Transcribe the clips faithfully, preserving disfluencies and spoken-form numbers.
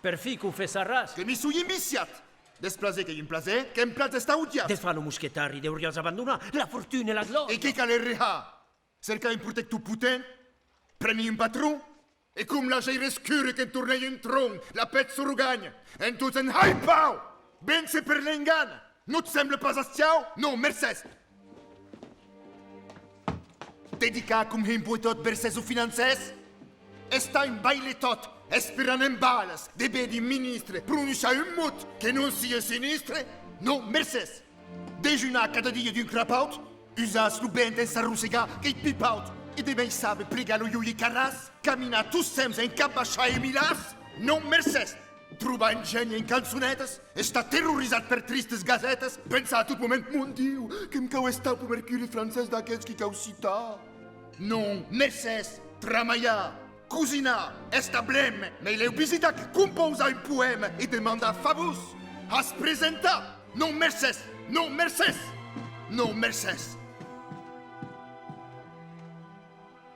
Per fin confessaràs. Que mi soi enviciat! Desplaser qu'ei un plaser, qu'emplatz estar odiat! De far lo mosquetari deuriás abandonar la fortuna e la glòria! E que caleré har? Cercar un protector potent? Prene un patron? E com la gèira escura qu'entornei un tron, la pèth s'organha, en tot en hai pau! Véncer per l'engana! No't sembla pas astiau? Non, mercés! Dedicar com un poetot versets o financèrs? Estar un bailetot, esperant en balas, de véder un ministre prononciar un mot que non sia sinistre? Non, mercés! Dejunar cada dia d'un crapaut? Usatz lo vent en s'arrossegar, qu'ei pipaut, e de mei saber pregar lo joier carràs, caminar tostemps en cap baishat e milàs? Non, mercés! Trobar un gèni en cançonetas, estar terrorizat per tristes gasetas, pensar a tot moment: mon Diu, que'm cau estar pro mercuri francés d'aqueths qui cau citar. Non, mercés, tramalhar, cosinar, estar blèm, meilèu visitar que compausar un poèma e demandar favors. Has presentat? Non, mercés, non, mercés, non, mercés.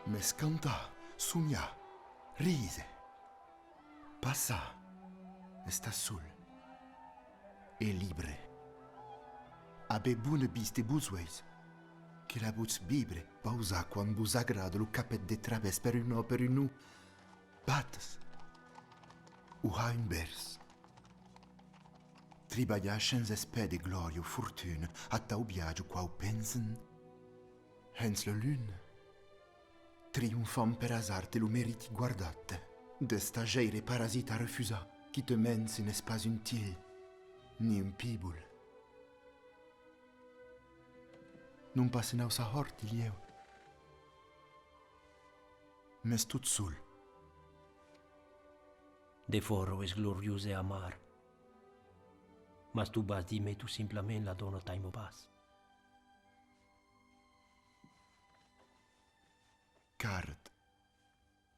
Mès cantar, sonhar, ríser, passar, estar sol e libre. Aver bona vista e bons uelhs, que la votz vibre, pausar quan vos agrada lo capet de travèrs per un òc, per un non, batas o har un vèrs. Tribalhar shens espèr de glòria o fortuna, atau viatge quau pensen hens la luna. Triomfant per azard e lo meriti guardat, d'estar gèire parasit a refusar, quitament se n'es pas un tilh, ni un pibol. Non pas en auçar hòrt, dilhèu, mès tot sol. Defòra es gloriós e amar, mas tu vas díser-me tot simplament: la dòna t'aima pas. Carrat,